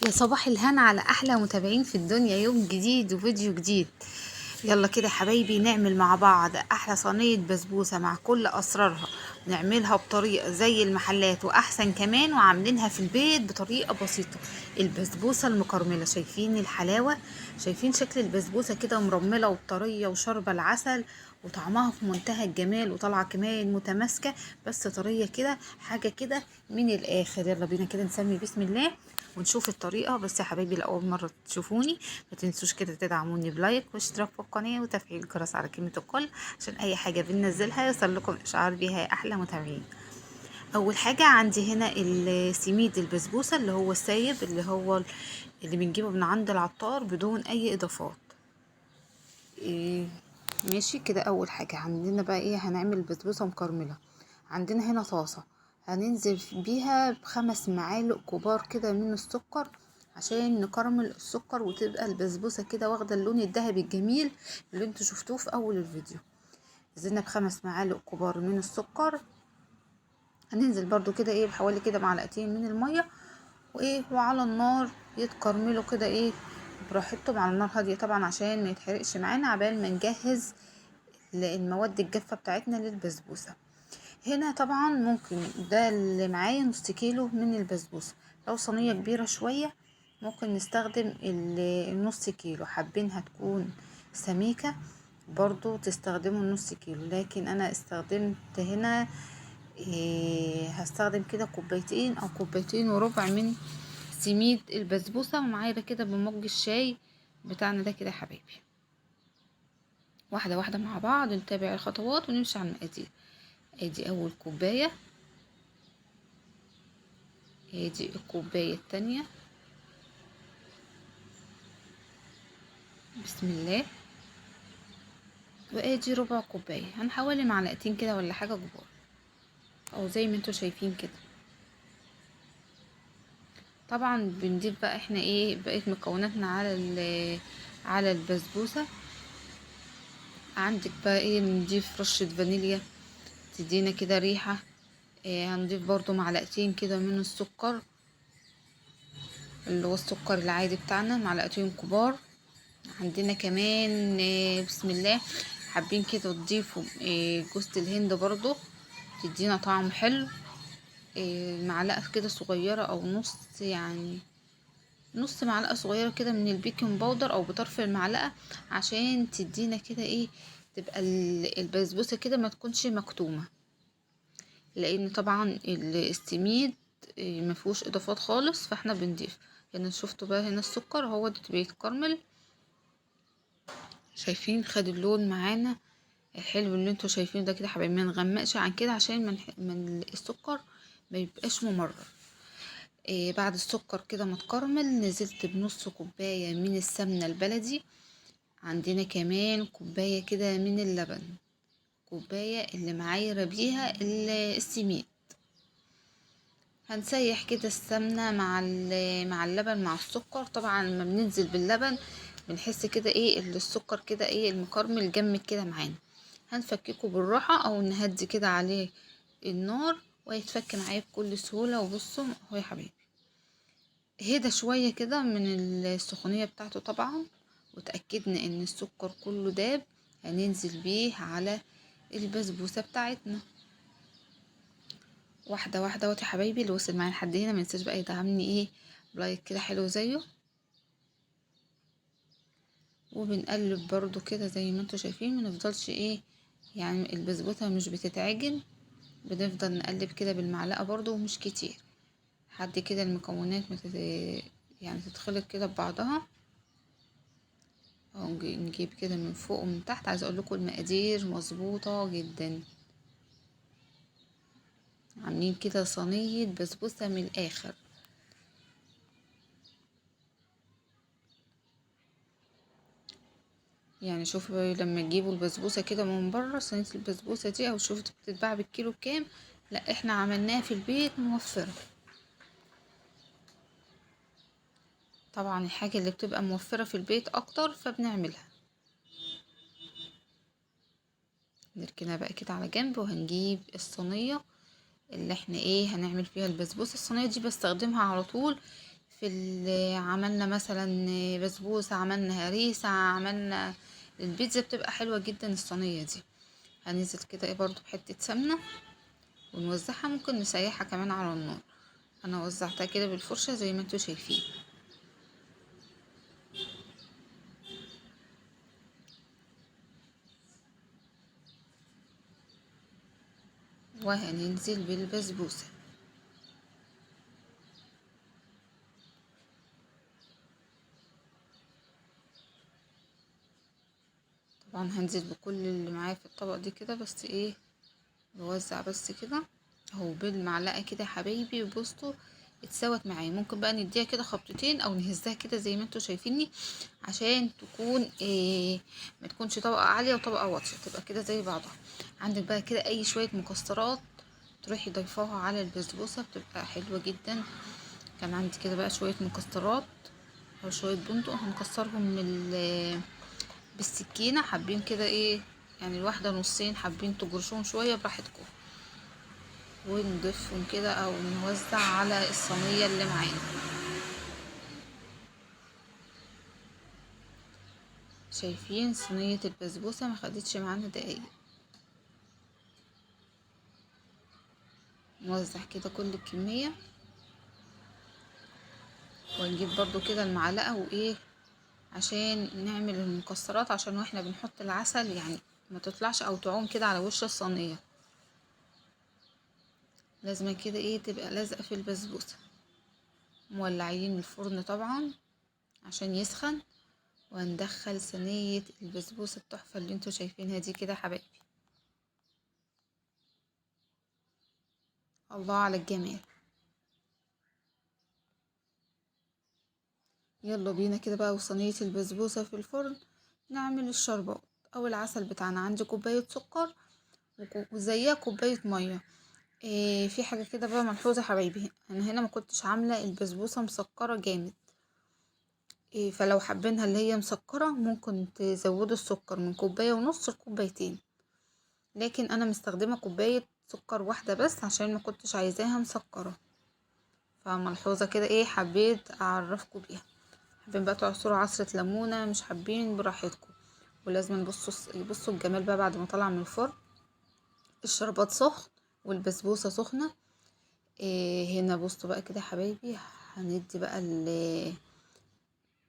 يا صباح الهنا على احلى متابعين في الدنيا. يوم جديد وفيديو جديد. يلا كده يا حبايبي نعمل مع بعض احلى صينية بسبوسة مع كل اسرارها، نعملها بطريقة زي المحلات واحسن كمان، وعاملينها في البيت بطريقة بسيطة. البسبوسة المكرملة، شايفين الحلاوة؟ شايفين شكل البسبوسة كده مرملة وطرية وشاربة العسل وطعمها في منتهى الجمال، وطالعة كمان متماسكة بس طرية كده، حاجة كده من الاخر. يلا بينا كده نسمي بسم الله ونشوف الطريقة. بس يا حبايبي لو أول مرة تشوفوني ما تنسوش كده تدعموني ب like واشتراك في القناة وتفعيل الجرس على كلمة الكل، عشان أي حاجة بننزلها يوصل لكم إشعار بيها يا أحلى متابعين. أول حاجة عندي هنا السميد البسبوسة اللي هو السايب، اللي هو اللي بنجيبه من عند العطار بدون أي إضافات. إيه ماشي كده. أول حاجة عندنا بقى إيه؟ هنعمل بسبوسة مكرملة. عندنا هنا طاسة هننزل بيها ب5 معالق كبار كده من السكر عشان نكرمل السكر وتبقى البسبوسة كده واخدة اللون الذهبي الجميل اللي انتوا شفتوه في اول الفيديو. نزلنا ب5 معالق كبار من السكر. هننزل برضو كده ايه بحوالي كده معلقتين من المية، وايه وعلى النار يتكرملوا كده ايه براحتهم على النار هادية طبعا عشان ما يتحرقش معانا، عبال ما نجهز المواد الجافة بتاعتنا للبسبوسة. هنا طبعا ممكن ده اللي معايا نص كيلو من البسبوسة، لو صينية كبيرة شوية ممكن نستخدم النص كيلو، حابينها تكون سميكة برضو تستخدموا النص كيلو، لكن انا استخدمت هنا هستخدم كده كوبايتين او كوبايتين وربع من سميد البسبوسة، ومعايا كده بمج الشاي بتاعنا ده كده يا حبايبي. واحدة واحدة مع بعض نتابع الخطوات ونمشي على المقادير. ادي اول كوباية، ادي الكوباية التانية، بسم الله، وادي ربع كوباية، هنحوالي معلقتين كده ولا حاجة كبار او زي ما انتوا شايفين كده. طبعا بنضيف بقى احنا ايه بقية مكوناتنا على البسبوسة. عندك بقى ايه، نضيف رشة فانيليا تدينا كده ريحة، إيه هنضيف برضو معلقتين كده من السكر اللي هو السكر العادي بتاعنا، معلقتين كبار. عندنا كمان إيه بسم الله حابين كده تضيفوا إيه جوزة الهند برضو تدينا طعم حلو، إيه معلقة كده صغيرة او نص، يعني نص معلقة صغيرة كده من ال baking powder او بطرف المعلقة، عشان تدينا كده ايه تبقى البسبوسة كده ما تكونش مكتومة، لان طبعا السميد ما فيهوش اضافات خالص، فاحنا بنضيف. هنا شفتوا بقى هنا السكر هو بيتكرمل، شايفين خد اللون معانا الحلو اللي انتوا شايفينه ده كده يا حبايبي. ما نغمقش عن كده عشان من السكر ما يبقاش ممرر. إيه بعد السكر كده ما اتكرمل نزلت بنص كوباية من السمنة البلدي. عندنا كمان كوباية كده من اللبن، كوباية اللي معايره بيها السميد. هنسيح كده السمنة مع اللبن مع السكر. طبعا لما بننزل باللبن بنحس كده ايه اللي السكر كده ايه المكرمل جمد كده معانا. هنفككه بالراحة او نهدي كده عليه النار وهيتفك معايا بكل سهولة. وبصوا اهو يا حبايبي هدى شوية كده من السخونية بتاعته طبعا، وتأكدنا ان السكر كله داب. هننزل بيه على البسبوسة بتاعتنا واحدة واحدة اهوت يا حبايبي. اللي وصل معايا لحد هنا ما ينساش بقى يدعمني ايه ب like كده حلو زيه. وبنقلب برضو كده زي ما انتوا شايفين، ما نفضلش ايه يعني البسبوسة مش بتتعجن، بنفضل نقلب كده بالمعلقة برضو ومش كتير لحد كده المكونات ما يعني تتخلط كده ببعضها. اهو نجيب كده من فوق ومن تحت. عايزه اقول لكم المقادير مظبوطة جدا، عاملين كده صينية بسبوسه من الاخر. يعني شوفوا لما تجيبوا البسبوسه كده من بره، صينية البسبوسه دي او شوفوا بتتباع بالكيلو بكام، لا احنا عملناها في البيت موفره. طبعا الحاجة اللي بتبقى موفره في البيت اكتر فبنعملها. نركنها بقى كده على جنب، وهنجيب الصينية اللي احنا ايه هنعمل فيها البسبوسه. الصينية دي بستخدمها على طول في عملنا مثلا بسبوسة، عملنا هريسة، عملنا البيتزا، بتبقى حلوة جدا الصينية دي. هننزل كده ايه برضو بحتة سمنة ونوزعها، ممكن نسيحها كمان على النار. انا وزعتها كده بالفرشة زي ما انتوا شايفين. وهننزل بالبسبوسة. طبعا هنزل بكل اللي معايا في الطبق دي كده، بس ايه بوزع بس كده اهو بالمعلقه كده يا حبايبي. بصوا اتسوت معايا. ممكن بقى نديها كده خبطتين او نهزها كده زي ما انتوا شايفيني، عشان تكون إيه ما تكونش طبقه عالية وطبقه واطية، تبقى كده زي بعضها. عندك بقى كده اي شوية مكسرات تروحي ضيفاها على البسبوسه، بتبقى حلوة جدا. كان عندي كده بقى شوية مكسرات او شوية بندق، هنكسرهم من بالسكينة. حابين كده ايه يعني الواحدة نصين، حابين تجرشوهم شوية براحتكم، ونضيفهم كده او نوزع على الصينية اللي معانا. شايفين صينية البسبوسه ما خدتش معانا دقايق. نوزع كده كل الكمية، ونجيب برضو كده المعلقة وايه عشان نعمل المكسرات، عشان واحنا بنحط العسل يعني ما تطلعش او تعوم كده على وش الصينية. لازم كده ايه تبقى لازقه في البسبوسه. مولعين الفرن طبعا عشان يسخن، وهندخل صينية البسبوسه التحفة اللي انتوا شايفينها دي كده حبايبي. الله على الجمال. يلا بينا كده بقى وصينيه البسبوسه في الفرن نعمل الشربات او العسل بتاعنا. عندي كوباية سكر وزيها كوباية مية. إيه في حاجة كده بقى ملحوظة حبايبي، انا هنا ما كنتش عامله البسبوسه مسكره جامد، إيه فلو حابينها اللي هي مسكره ممكن تزودوا السكر من كوباية ونص لكوبايتين، لكن انا مستخدمة كوباية سكر واحدة بس عشان ما كنتش عايزاها مسكره. فملحوظه كده ايه حبيت اعرفكم بيها. حابين بقى تعصروا عصره ليمونه، مش حابين براحتكم. ولازم بصوا الجمال بقى بعد ما طلع من الفرن، الشربات سخن والبسبوسه سخنة. إيه هنا بصوا بقى كده حبايبي، هندي بقى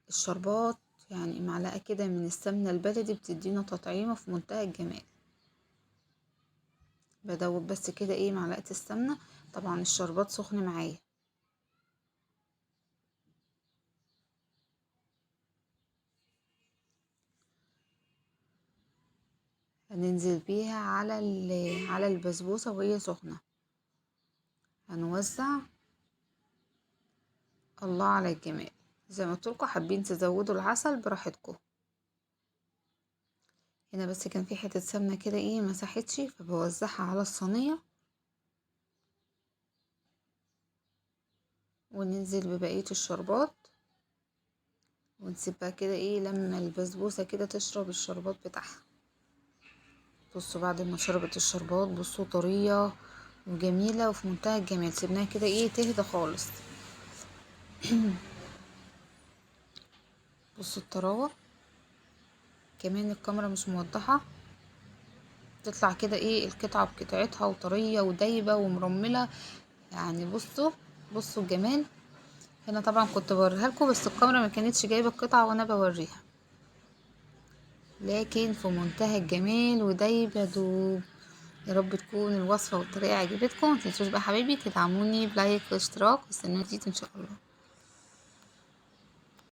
الشربات يعني معلقه كده من السمنة البلدي، بتدينا تطعيمه في منتهى الجمال. بدوب بس كده ايه معلقه السمنة، طبعا الشربات سخن معايا. هننزل بيها على البسبوسه وهي سخنة، هنوزع. الله على الجمال. زي ما قلتلكوا حابين تزودوا العسل براحتكم. هنا بس كان في حتة سمنه كده ايه مسحتش، فبوزعها على الصينية، وننزل ببقية الشربات، ونسيبها كده ايه لما البسبوسه كده تشرب الشربات بتاعها. بصوا بعد ما شربت الشربات، بصوا طرية وجميلة وفي منتهى الجمال. سيبناها كده ايه تهدى خالص. بصوا الطراوه كمان، الكاميرا مش موضحة، تطلع كده ايه القطعة بقطعتها وطريه ودايبه ومرمله يعني. بصوا الجمال. هنا طبعا كنت بوريها لكم بس الكاميرا ما كانتش جايبه القطعة وانا بوريها، لكن في منتهى الجمال ودايبه دوب. يا رب تكون الوصفة والطريقة عجبتكم. متنسوش بقى حبايبي تدعموني ب like واشتراك، واستنوني جديد ان شاء الله.